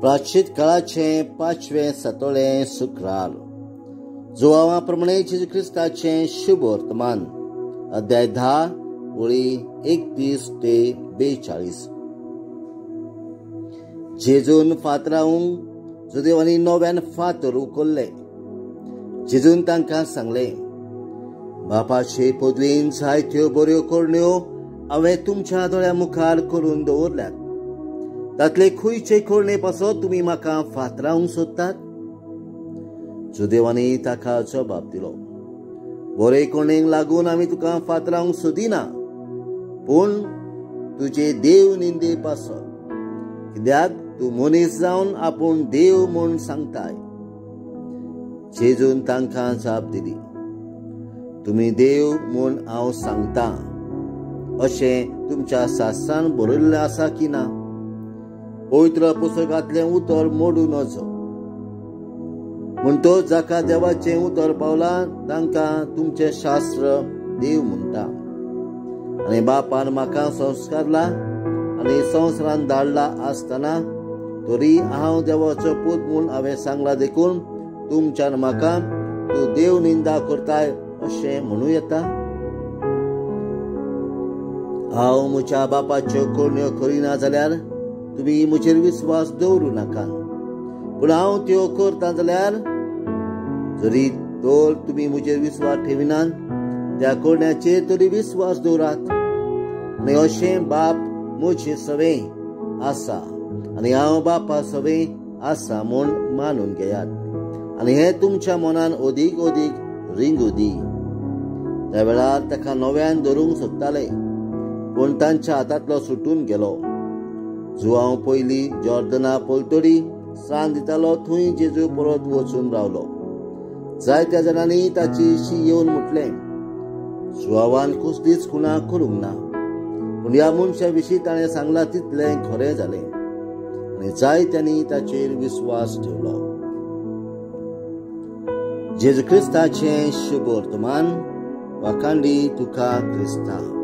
प्राचीत काळाचें पांचवें सतोळें शुक्रार. जुवांवा प्रमाणे जेजू क्रिस्ताचें शुभ वर्तमान, अध्याय 10 ओळी 31 ते 42. जेजून फातरावंक जुदेवांनी नव्यान फातर उखल्ले. जेजून तांकां सांगलें, बापाचे पदवेन जायत्यो बऱ्यो करण्यो हांवें तुमच्या दोळ्या मुखार करून दवरल्यात. तातले खंयचे करणे पासत तुमी म्हाका फातरावंक सोदतात? जुदेवांनी ताका जबाब दिलो, बरे करणेक लागून आमी तुका फातरावंक सोदिना, पूण तुजे देव निंदे पासत, कित्याक तूं मनीस जावन आपूण देव म्हूण सांगताय. जेजून तांकां जाप दिली, तुमी देव म्हूण हांव सांगता अशें तुमच्या शास्त्रान बरयल्लें आसा की ना? पवित्र पुस्तकांतलें उतर मोडू नजो. म्हणटच जाका देवाचें उतर पावलां तांकां तुमचें शास्त्र देव म्हणटा. आनी बापान म्हाका संस्कारला आनी संवसारान धाडला आसतना तरी हांव देवाचो पूत म्हूण हांवें सांगला, देखून तुमच्यान म्हाका तूं देव निंदा करताय अशें म्हणूं येता? हांव म्हज्या बापाच्यो करण्यो करिना जाल्यार तुमी म्हजेर विस्वास दवरूं नाका, पूण हांव त्यो करता जाल्यार जरी तर तुमी म्हजेर विस्वास ठेविनात त्या करण्याचेर तरी विस्वास दवरात. आनी अशें बाप म्हजे सवें आसा आनी हांव बापा सवें आसा म्हूण मानून घेयात, आनी हें तुमच्या मनान अदीक अदीक रिंगू दी. त्या वेळार ताका नव्यान धरूंक सोदताले, पूण तांच्या हातांतलो सुटून गेलो. जुवांव पयलीं जॉर्दना पलतडी सान दितालो थंय जेजू परत वचून रावलो. जायत्या जाणांनी ताची शी येवन म्हटलें, जुवांवान कसलीच खुणा करूंक ना, पूण ह्या मनशा विशीं ताणें सांगलां तितलें खरें जालें. आनी जायत्यांनी ताचेर विस्वास ठेवलो. जेजू क्रिस्ताचें शुभ वर्तमान. वाखांडी तुका क्रिस्ता.